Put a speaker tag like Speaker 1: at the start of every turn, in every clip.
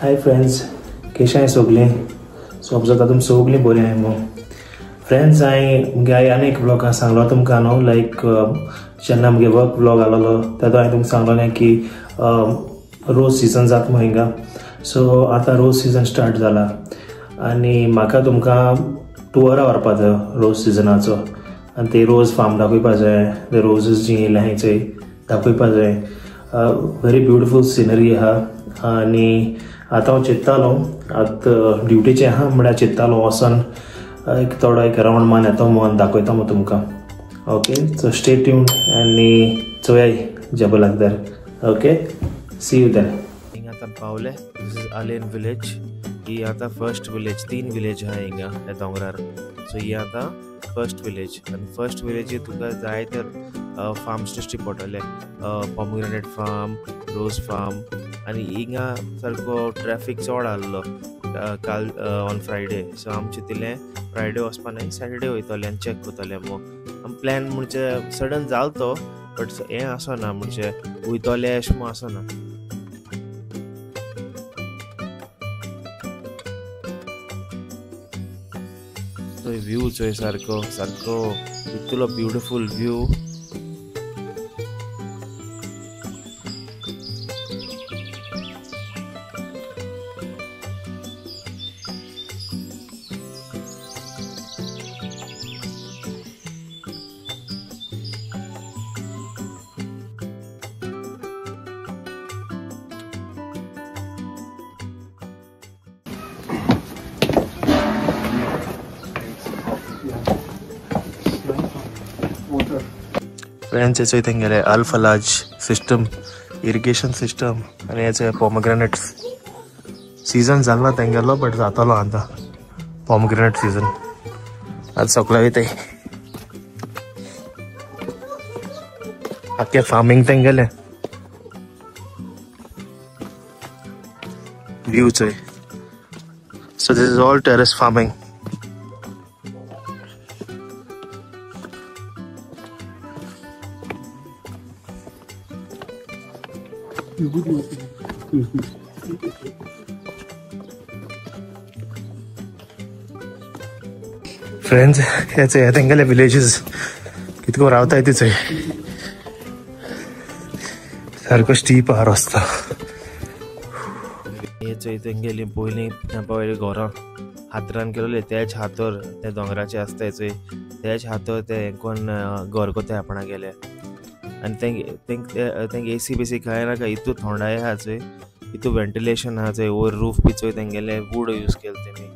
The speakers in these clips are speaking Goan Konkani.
Speaker 1: हाय फ्रेंड्स, केशे सगळीं सो जाता तुम सगळीं बरीं आहाय मगो. फ्रेंड्स, हांवें मुगे आनी एक व्लॉग सांगलो तुमकां न्हू, लायक जेन्ना मुगे वर्क व्लॉग आसलो तेदो हांवें तुमकां सांगलोलें की रोज सिजन जाता मगो हिंगा. सो आतां रोज सिजन स्टार्ट जाला आनी म्हाका तुमकां टुअरा व्हरपा जाय रोज सिजनाचो आनी ते रोज फार्म दाखोवपा जाय, ते रोजीस जी येयल्या आहाय चोय दाखोवपा जाय. व्हेरी ब्युटिफूल सिनरी आहा आनी आतां हांव चिंत्तालो आतां ड्युटीचें आहा म्हळ्यार चिंत्तालो वचोन एक थोडो एक रावंड मान येता म्हूण दाखयता मगो तुमकां. ओके, सो स्टे ट्यून्ड आनी चोयाय जबल अखदर. Okay, see you then.
Speaker 2: हिंगा आतां पावले, this is Al Ain village. ही आतां फर्स्ट विलेज, तीन विलेज आहा हिंगा ह्या दोंगरार. सो ही आतां फर्स्ट विलेज आनी फर्स्ट विलेजी तुका जाय तर फार्म्स दिश्टी पडटले, पॉमग्रेनेट फार्म, रोज फार्म. आनी हिंगा सारको ट्रॅफिक चड आहलो काल ऑन फ्रायडे. सो आम चिंतिल्लें फ्रायडे वचपा न्हय, सॅटर्डे वयतले आनी चॅक करतले मगो. आम प्लॅन म्हणजे सडन जालो तो, बट हें आसना म्हणजे वयतले अशें म्हूण आसना. तो व्यू चोय सारको सारको इतलो ब्युटिफूल व्यू.
Speaker 1: फ्रेंड्स, हेचोय तेंगेले Al Falaj system, irrigation system आनी हेचे पॉमग्रेनेट्स सीजन जाल ना तेंगेलो, बट जातलो आतां पॉमग्रेनेट सीजन. आतां सगळें वयताय आख्खें फार्मींग तेंगेलें. व्यू चोय. So this is all terrace farming. Friends, हेचे तेंगेले विलेजीस कितको रावताय तिचे सारको स्टीप आहा रस्तो.
Speaker 2: हे चोय तेंगेली पयलीं तेंपा वयलीं घरां हातरान केलोले, तेच हातर ते दोंगराचे आसताय चोय, तेच हातर ते हें कोन्न घर कोताय आपणागेले. आनी तेंगे एसी बेसी कांय नाका, इतू थोंडाय आहा चोय, इतू वेंटिलेशन आहा चोय, वयर रूफ बी चोय तेंगेले वूड यूज केले तेमी.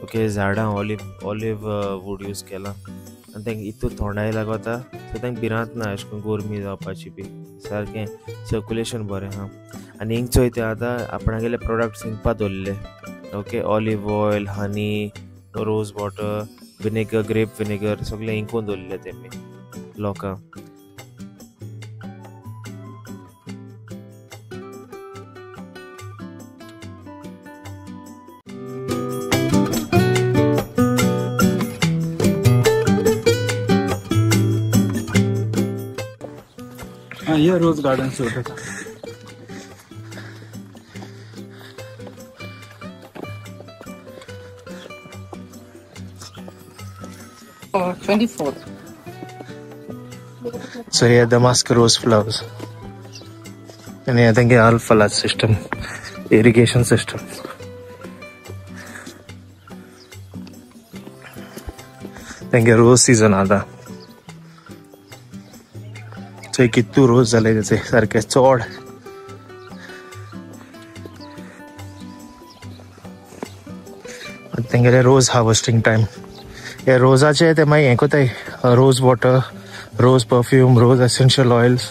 Speaker 2: ओके, झाडां ऑलिव वूड यूज केला आनी तेंगे इतू थोंडाय लागता. सो तेंका भिरांत ना अशें करून गोरमी जावपाची बी, सारकें सर्कुलेशन बरें आहा. आनी हिंग चोय ते आतां आपणागेले प्रोडक्ट्स हिंगपा दवरले. Okay, olive oil, honey, rose water, vinegar, grape vinegar सगळें हिंकून दवरले तेमी लोकांक.
Speaker 3: ये रोज गार्डन छोटा सा.
Speaker 4: Oh, 24th.
Speaker 1: So here Damask rose flowers. And I think Al Falaj system, irrigation system. Thank you, rose season आता. चोय कितू रोज जाले तेचे सारके चड. तेंगेले रोज हार्वेस्टिंग टायम. हे रोजाचे ते मागीर हें कोताय, rose water, rose perfume, rose essential oils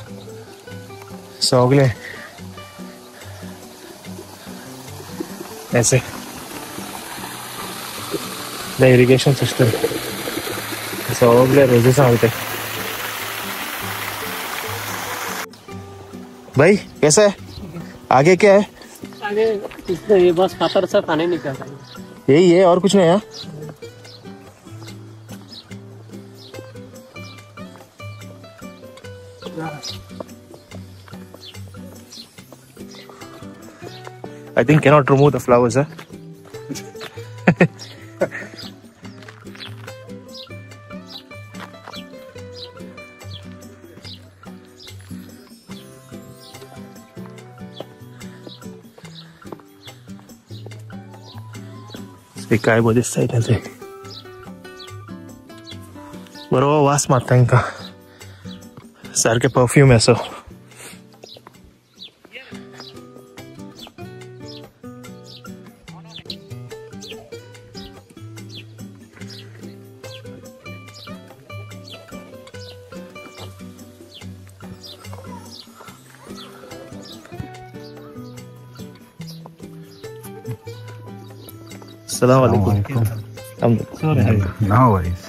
Speaker 1: सगळे ऐसे. The irrigation system सगळे रोजेस वयताय. भाई कैसा है? आगे क्या है?
Speaker 4: आगे ये बस पाथर से पानी निकलता है,
Speaker 1: यही है और कुछ नहीं है. I think cannot remove the flowers, huh? काय बो दिसता तें बरो वास मारता तांकां, सारकें परफ्यूम असो. Assalamu alaikum.
Speaker 3: Sorry. No worries.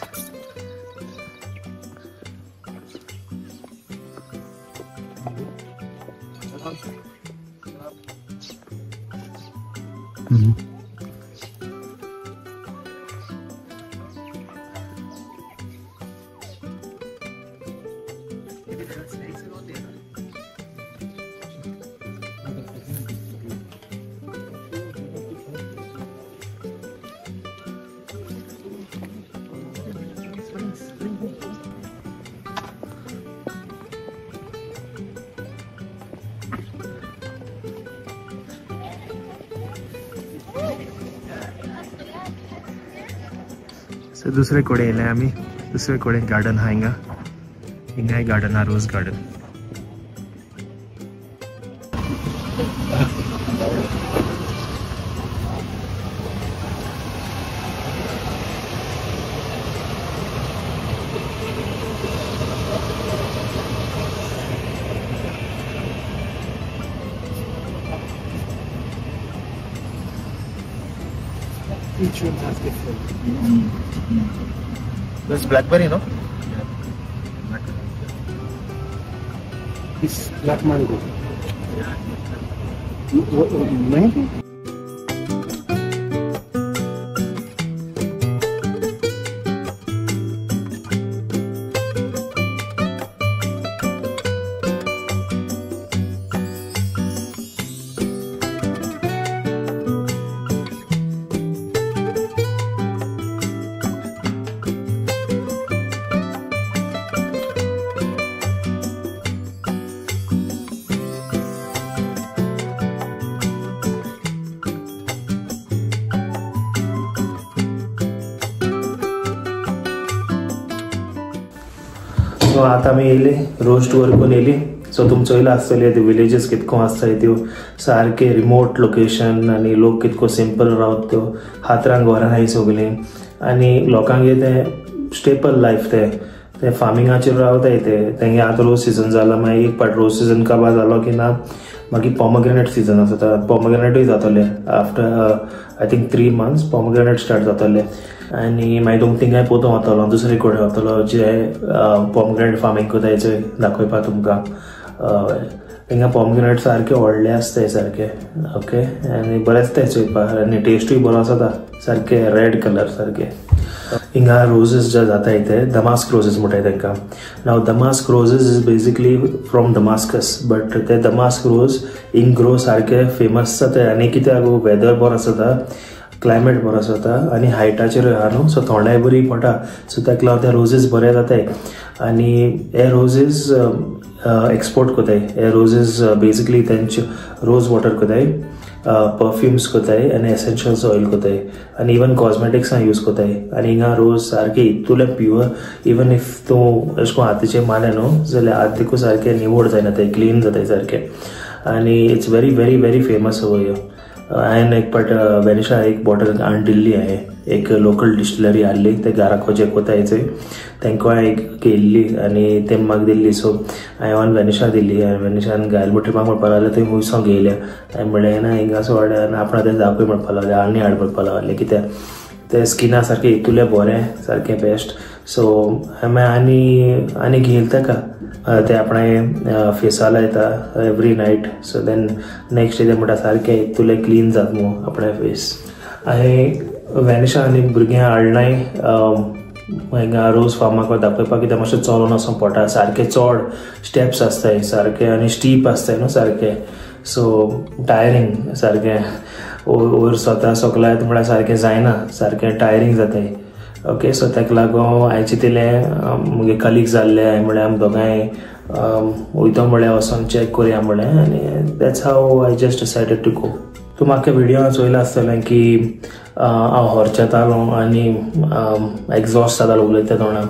Speaker 1: So दुसरे कडेन येयले आमी, दुसरे कडेन गार्डन आहा हिंगा, हिंगाय गार्डन आहा, rose garden.
Speaker 3: Each one has different.
Speaker 1: That's blackberry, no?
Speaker 3: Yeah. It's black mango.
Speaker 1: Yeah.
Speaker 3: Mango?
Speaker 1: So आतां आमी येयली रोज टूर करून येयली. सो तुमचो चोयला आसतले ते विलेजीस कितको आसताय त्यो, सारके रिमोट लोकेशन आनी लोक कितको सिंपल रावता त्यो, हातरांक घरां आहाय सगलीं आनी लोकांगे ते स्टेपल लायफ, ते ते फार्मिंगाचेर रावताय ते. तेंगे आतां रोज सिजन जाला, मागीर एक पाट रोज सिजन काबार जालो की ना मागीर पॉमग्रेनेट सिजन आसता, पॉमग्रेनेटूय जातले after I think 3 months pomegranate start जातले. आनी मागीर तुमकां थिंगाय पोतून वतलो, दुसरे कडेन वतलो जे पॉमग्रेनेट फार्मींग करताय चोय दाखयपा तुमकां. थिंगा पॉमग्रेनेट सारके व्हडले आसताय सारके, ओके, आनी बरें आसताय चोयपाक आनी टेस्टूय बरो आसता, सारके रेड कलर सारके. हिंगा रोजेस जे जाताय ते दमास्क रोजेस म्हणटाय तांकां. Now damask roses is basically from Damascus, but ते दमास्क रोज हिंग ग्रो सारके फेमस जाताय. आनी कित्याक वेदर बरो आसता, क्लायमेट बरो आसता आनी हायटाचेर आहा न्हू, सो थोंडाय बरी पडटा, सो ताका लागून ते रोजेस बरे जाताय. आनी हे रोजेस एक्सपोर्ट करताय, हे रोजेस बेसिकली तेंचे रोज वॉटर करताय, परफ्युम्स करताय आनी एसेंशियल्स ऑयल करताय आनी इवन कॉस्मेटिक्सां यूज करताय. आनी हिंगा रोज सारके इतुले प्युअर, इवन if तूं अशें करून हातीचेर मारलें न्हू जाल्यार हात देखून सारके निवळ जायना, ते क्लीन जाताय सारके. आनी it's very very very famous over here. हांवें एक पाट वेनिशा एक बॉटल हाडून दिल्ली हांवें, एक लोकल डिस्टिलरी हाडली, ते घराको जे कोताय चोय तांकां हांवें एक केल्ली आनी ते म्हाका दिल्ली. सो हांवें ऑन वेनिशा दिल्ली आनी वेनिशान घायल म्हणटकीर म्हाका म्हणपाक लागलें तुवें मुयसो घेयल्या. हांवें म्हणलें ना हिंगा सोड आनी आपणा तें दाखय म्हणपाक लागलें, आनी हाड म्हणपाक लागलें, कित्याक ते स्किना सारकें इतुलें बरें सारकें बेस्ट. सो हांवें आनी आनी घेयल ताका, ते आपणें फेसा लायता every night. So then next day ते म्हणटा सारकें इतुलें क्लीन जाता मुगो आपणें फेस. हांवें वेनिशा आनी भुरग्यांक हाडलाय हिंगा रोज फार्माक दाखयपाक कित्याक मातशें चलोन वचोंक पडटा, सारकें चड स्टेप्स आसताय सारकें आनी स्टीप आसताय न्हू सारकें, सो टायरींग सारकें वयर स्वता सकला येता म्हळ्यार सारकें जायना, सारकें टायरींग जाताय. ओके सो ताका लागून हांवें चिंतलें मुगे कलीग जाल्ले हांवें म्हळ्यार आमी दोगांय वयतो म्हळ्यार वचोन चॅक करुया म्हळें आनी that's how I just decided to go. तूं म्हाका व्हिडियो चोयला आसतलें की हांव हॉर्चेतालो आनी एग्जॉस्ट जातालो उलयता तोंडा.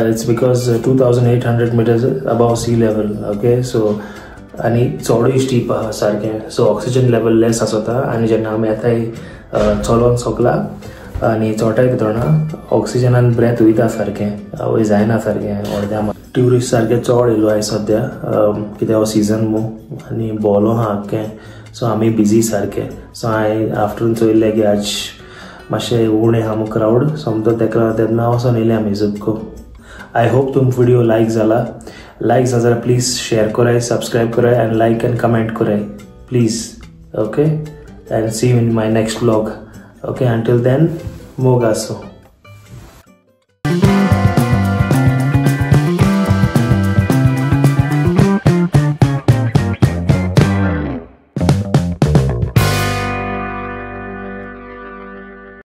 Speaker 1: It's because 2800 meters above sea level. Okay so आनी चडूय स्टीप आहा सारकें, सो ऑक्सिजन लेवल लेस आसता आनी जेन्ना आमी येताय चलोन सोकला आनी चोटाय तोंडा ऑक्सिजनान ब्रेथ वयता सारकें, वय जायना सारकें अर्द्या. ट्युरिस्ट सारकें चड येयलो आयज सद्या कित्याक हो सिजन मू आनी भोंवलो आहा आख्खें, सो आमी बिजी सारकें. सो हांवें आफ्टरनून चोयल्लें की आज मातशें उणें आहा मू क्रावड, सोमतो तेका तेन्ना वचोन येयले आमी झुपको. I hope तुमकां व्हिडियो लायक जाला, लायक जाला जाल्यार प्लीज शेयर कराय, सबस्क्रायब कराय आनी लायक आनी कमेंट कराय please. Okay and see you in my next vlog. Okay until then मोग आसूं.